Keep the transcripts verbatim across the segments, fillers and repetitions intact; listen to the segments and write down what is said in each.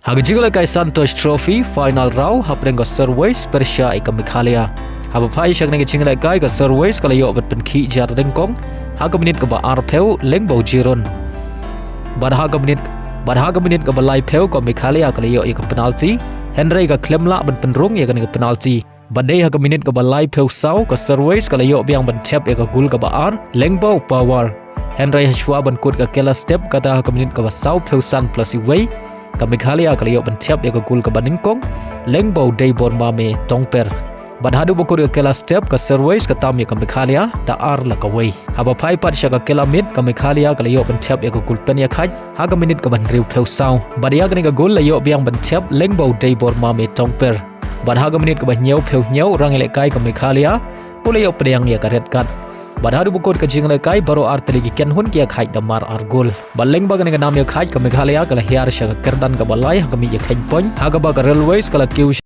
Ha ka jinglehkai Santosh Trophy final round hapdeng ka Sirwais pyrshah ïa ka Meghalaya. Haba phai sha kane ka jinglehkai ka Sirwais ka la ïoh ban pynkhih jar nyngkong ha ka minit kaba arphew lyngba u Jiron. Bad ha ka minit bad ha ka minit kaba laiphew ka Meghalaya ka la ïoh ïa ka penalty, hynrei ka khlem lah ban pynrung ïa kane ka penalty. Bad dei ha ka minit kaba laiphew saw ka Sirwais ka la ïoh biang ban thep ïa ka gol kaba ar lyngba u Pawar. Hynrei hashwa ban kut ka kylla step kata ha ka minit kaba sawphew san plus iwei, ka Meghalaya ka la ïoh ban thep ïa ka gol kaba nyngkong lyngba u Deibormame Tongper. Bad haduh ba kut ka kylla step ka Sirwais ka tam ïa ka Meghalaya da ar la kawei. Haba phai pat sha ka kylla miet ka Meghalaya ka la ïoh ban thep ïa ka gol pynïakhait ha ka minit kaba hynriewphew saw. Bad ïa kane ka gol la ïoh biang ban thep lyngba u Deibormame Tongper. Bad ha ka minit kaba hynñiewphew hynñiew u nongïalehkai ka Meghalaya u la ïoh pdiang ïa ka red card. Bad haduh ba kut ka jinglehkai baroh ar tylli ki kynhun ki ïakhait da mar ar gol. Bad lyngba kane ka nam ïakhait ka Meghalaya ka la hiar sha ka kyrdan kaba lai ha ka miej ïakheiñ point ha kaba ka Railways ka la kiew sha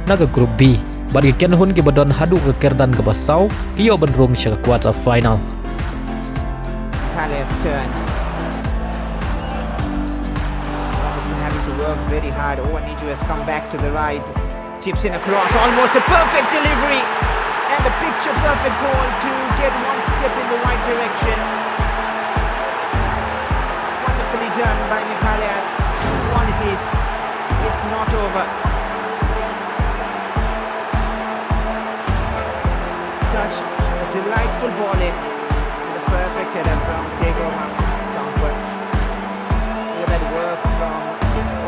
na ka Group B. Bad ki kynhun kiba don haduh ka kyrdan kaba saw ki ïoh ban rung sha ka quarter final. Meghalay's turn. Robertson having to work very hard. Owaniju has come back to the right. Chips in across. Almost a perfect delivery. And a picture perfect goal to get one step in the right direction. Wonderfully done by Meghalaya. Qualities. It's not over. Such a delightful ball in. And a perfect header from Deibormame Tongper. All that work from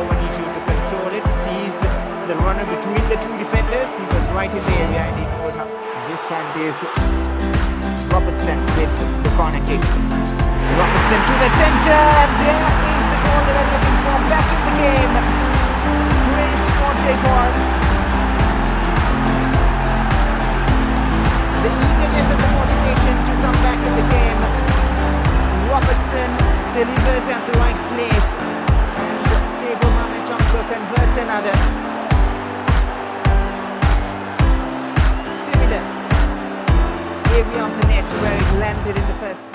Owaniju to control it. Sees the runner between the two defenders. He was right in the area and he knows how. This time it is Robertson with the corner kick. Robertson to the center, and there is the goal they were looking for. Back in the game. Brace for Deibormame. The eagerness and the motivation to come back in the game. Robertson delivers at the right place, and Deibormame Tongper converts another. Similar area of the net where it landed in the first.